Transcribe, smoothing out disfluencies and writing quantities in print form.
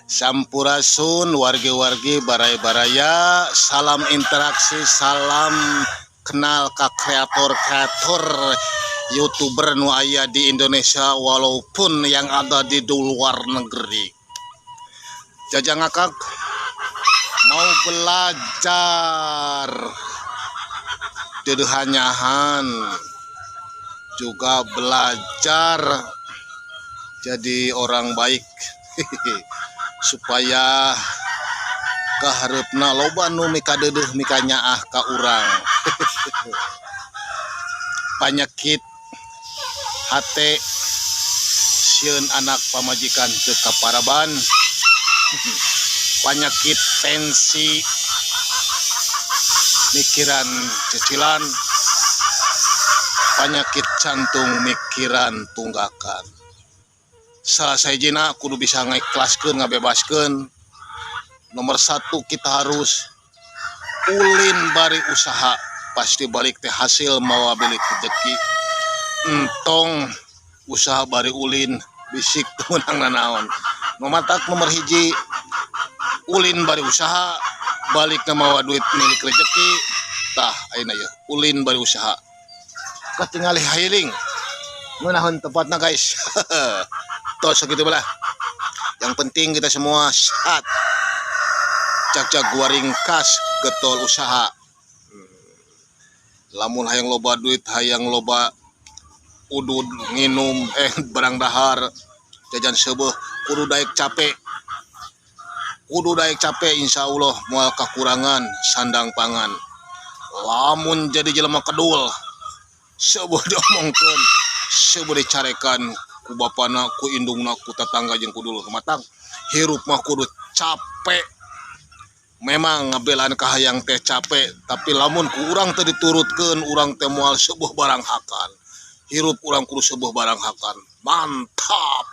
Sampurasun wargi-wargi, baraya-baraya, salam interaksi, salam kenal ka kreator-kreator YouTuber nu aya di Indonesia walaupun yang ada di luar negeri. Jajang ngakak mau belajar deudeuhanyahan, juga belajar jadi orang baik supaya kahareupna loba nu mikadeudeuh, mikanyaah ka urang. Panyakit hate sieun anak pamajikan teu kaparaban, panyakit tensi mikiran cicilan, panyakit jantung mikiran tunggakan. Salah sahijina kudu bisa ngaikhlaskeun, ngabebaskeun. Nomor satu, kita harus ulin bari usaha, pasti balik teh hasil mawa milik rezeki. Entong usaha bari ulin, bisik teu meunang nanaon. Nu matak nomor hiji ulin bari usaha, balik mawa duit milik rezeki. Tah, ayeuna ye ulin bari usaha, katingali healing ngeunaheun tempatna, guys. Tos sakitu balah, yang penting kita semua sehat, cak-cak gua ringkas, getol usaha. Lamun hayang loba duit, hayang loba udud nginum, barang dahar, jajan seubeuh, kudu daek capek, kudu daek capek. Insya Allah moal kakurangan sandang pangan. Lamun jadi jelema kedul, seubeuh diomongkeun, seubeuh dicarekan ku bapana, ku indungna, ku tetangga jeung ku dulur. Matak hirup mah kudu capek. Memang ngabelaan kahayang teh capek, tapi lamun ku urang teh diturutkeun, urang teh moal seubeuh barang hakan. Hirup urang kudu seubeuh barang hakan. Mantap.